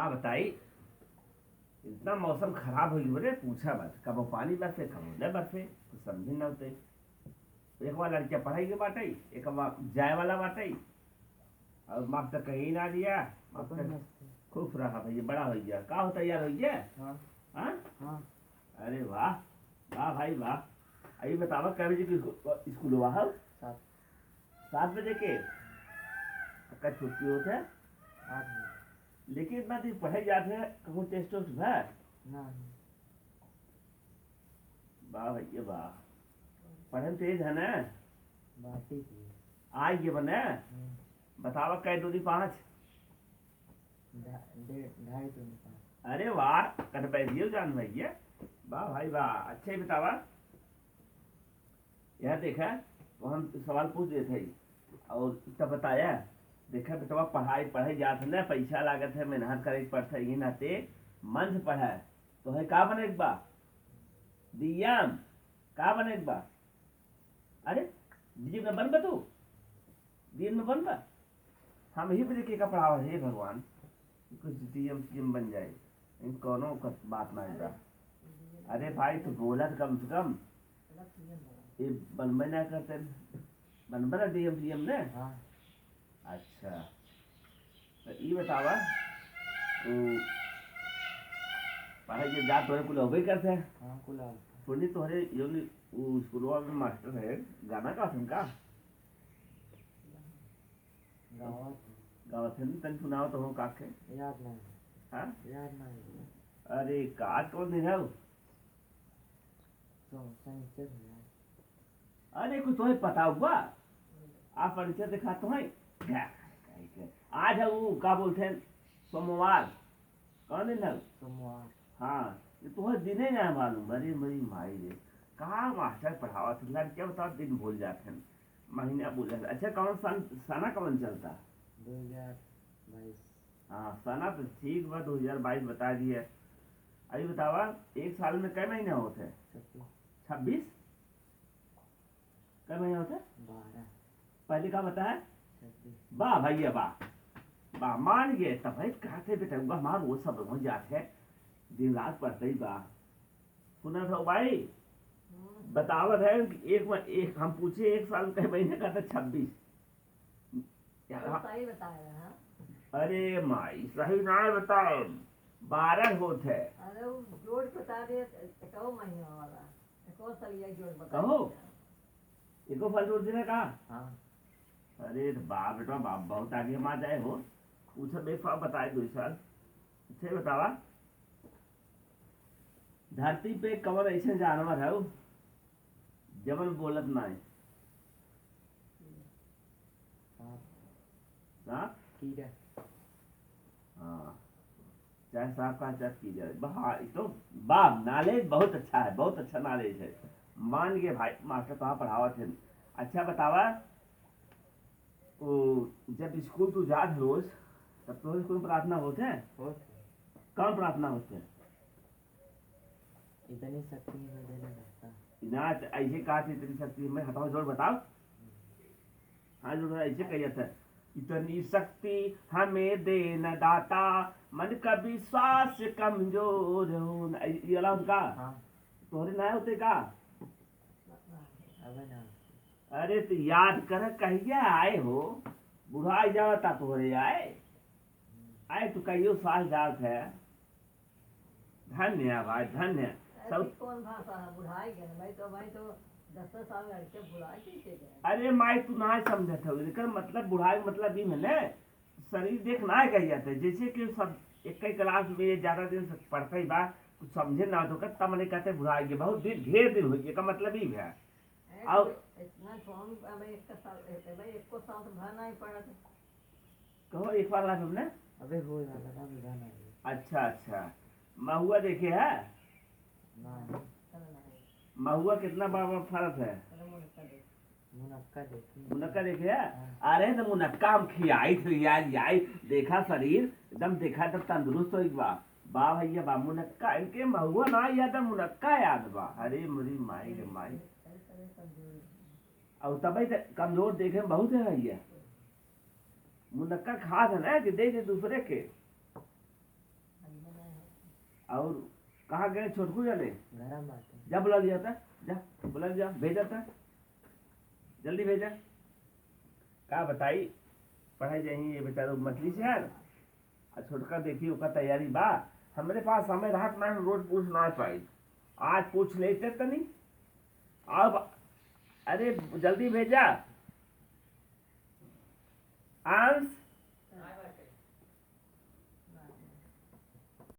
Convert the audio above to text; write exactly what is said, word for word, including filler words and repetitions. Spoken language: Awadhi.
का बताई, इतना मौसम खराब होइ गयो रे, पूछा मत। कबो पानी बरसे, कबो न बरसे, कुछ समझे न होते। एक बार लड़किया पढ़ाई के बाटे, एक बार जाए वाला बाटे, और मास्टर कहीं ना दिया। मास्टर खुश रहा भैया, बड़ा हो गया। का हो, तैयार हो गया? हाँ। हाँ? हाँ। अरे वाह, वाह भाई वाह। अभी बतावा, कै बजे के स्कू-, स्कूल हुआ है? सात। सात बजे के? का छुट्टी होत है? आठ बजे। लेकिन इतना दिन पढ़े जात है, कहूँ टेस्ट वेस्ट भा? ना। वाह भैया वाह, पढ़े में तेज है ना? बाटी की। आ ये बने। हम्म। बतावा, कै दूनी पाँच? ढा-, डेढ़, ढाई दूनी पाँच। अरे वाह, कट बैठियो जान भैया। वाह भाई वाह, अच्छा ही बतावा। यह देखा, तो हम सवाल पूछ देत है और तब बताया, देखा बेटवा, पढ़ाई पढ़े जात है ना, पैसा लागत है, मेहनत करे के पड़त है, ये नाते मन से पढ़ा। तो है का बने के बा? डीएम। का बने के बा? अरे, डीएम न बनबा तू? डीएम न बनबा? हम ही बजे के का पढ़ावा, हे भगवान, कुछ डीएम सीएम बन जाए, इन कौनो क-, बात ना है। अरे भाई, तू बोला तो कम से कम। ये बनबे ना करते, बनबे ना डीएम सीएम ने। हाँ। अच्छा, तो ई बतावा, तू पढ़ाई के जात तोहरे कुल होबे करते हैं। हाँ, कुल आवे। सुनी, तोहरे योनी उ स्कूलवा में मास्टर है, गाना गावत हन का? गावत। गावत हन, तनी सुनाओ तो हो का के। याद नहीं। हाँ? याद नहीं। अरे, का, आज कौन दिन है वो? सो, शनिचर है। अरे, कुछ तोहे पता हुआ? आप परिचय दिखा तो है। क्या? आज है वो, का बोलते हैं, सोमवार। कौन दिन है? सोमवार। हाँ, ये तोहे दिने ना मालूम। अरे, मेरी माई रे, का मास्टर पढ़ावत है, लड़किया बताओ, दिन भूल जाते हैं, महीना भूल जाते हैं। अच्छा, कौन सन, सना कौन चलता? दो हजार बाईस। हाँ, सना तो ठीक बा, दो हजार बाईस बता दिए। अभी बतावा, एक साल में कै महीना होत है? छब्बीस। छब्बीस? कै महीना होत है? बारह। पहले का बताया? छब्बीस। वाह भैया, वाह। वाह, मान गए। तब भाई कहा थे बेटा, हुआ हमार वो सब हो जात है, दिन रात पढ़ते ही बा। सुना था भाई? हम्म। बतावत है कि एक म-, एक हम पूछे, एक साल कै महीने का था? छब्बीस। तो हाँ। सही बताया, हाँ। अरे माई, सही ना बताए, बारह होत है। अरे वो जोड़ के बता दे, एको महीना वाला, एको सलिया जोड़ बता कहो। दे। एको फल जोड़ देना का? हाँ। अरे तो बाप बेटा, बाप बहुत आगे मा जाए हो। पूछा बे, फा-, बताए दो साल। अच्छा बतावा, धरती पे कवन ऐसे जानवर है जवन बोलत ना है? सांप। सांप? कीड़ा। हाँ, चाहे सांप का, चाहे कीड़ा। बा-, हाँ, ये तो बा, knowledge बहुत अच्छा है, बहुत अच्छा knowledge है। मान गए भाई, मास्टर कहाँ पढ़ावत है। अच्छा बतावा, ओ, जब स्कूल तू जात है रोज, तब तो स्कूल में प्रार्थना होत है? होत है। कौन प्रार्थना होत है? इतनी शक्ति हमें देना दाता। ना, त-, ऐसे कहा थे, इतनी शक्ति हमें, हथवा जोड़ बताओ। हाँ, जोड़, ऐसे कहिए थे, "इतनी शक्ति हमें देना दाता, मन का विश्वास कमजोर हो ना।" ये वाला उनका? हाँ। तोहरे ना होते का? अबे ना। अरे, तो याद कर, कहिया आए हो? बुढ़ाई जावता तोहरे आए। आए तो कहियो साल जात है। धन्य है भाई, धन्य। ऐसी सब कौन भाषा है? बुढ़ाई गए भाई, तो भाई तो दस दस साल लड़के भुला कैसे गए? अरे माई, तू ना समझत हो, एकर मतलब बुढ़ाई मतलब ई है ना, शरीर देख ना कह जाते, जैसे कि सब एक ही क्लास में ज्यादा दिन से पढ़ते ही बा, कुछ समझे ना तो कर, तब मने कहते बुढ़ाई गए, बहुत दिन, ढेर दिन हो गए, का मतलब ई है। ए, और तो इतना कौन, अब एक का साल, ए, भाई, एक को साल तो भर नहीं पड़ा था। कहो एक बार लाइव हमने। अबे हो रहा था, अबे गाना है। अच्छा, अच्छा। महुआ देखे है? ना। महुआ कितना बड़ा बड़ा फरत है? मुनक्का देखे। मुनक्का देखे है? हाँ। अरे तो मुनक्का हम खियाई थे यार, यार। देखा शरीर एकदम, देखा एकदम तंदुरुस्त हो गया। बा भैया बा, मुनक्का, इनके महुआ ना याद है, मुनक्का याद बा। अरे मेरी माई रे माई। और तबे तो कमजोर देखे में बहुत है भैया। मुनक्का खात है ना कि दे दे दूसरे के। और कहाँ गए छोटकू जाने? घरा में आते। जा बुला लिया था, जा बुला लिया, भेजा था, जल्दी भेजा। का बताई, पढ़ाई जाही ये बेचारो मछली से यार। आ छोटका देखी ओकर तैयारी बा, हमरे पास समय रहत ना, हम रोज पूछ ना पाई, आज पूछ लेते तनी। अब अरे जल्दी भेजा। अंश,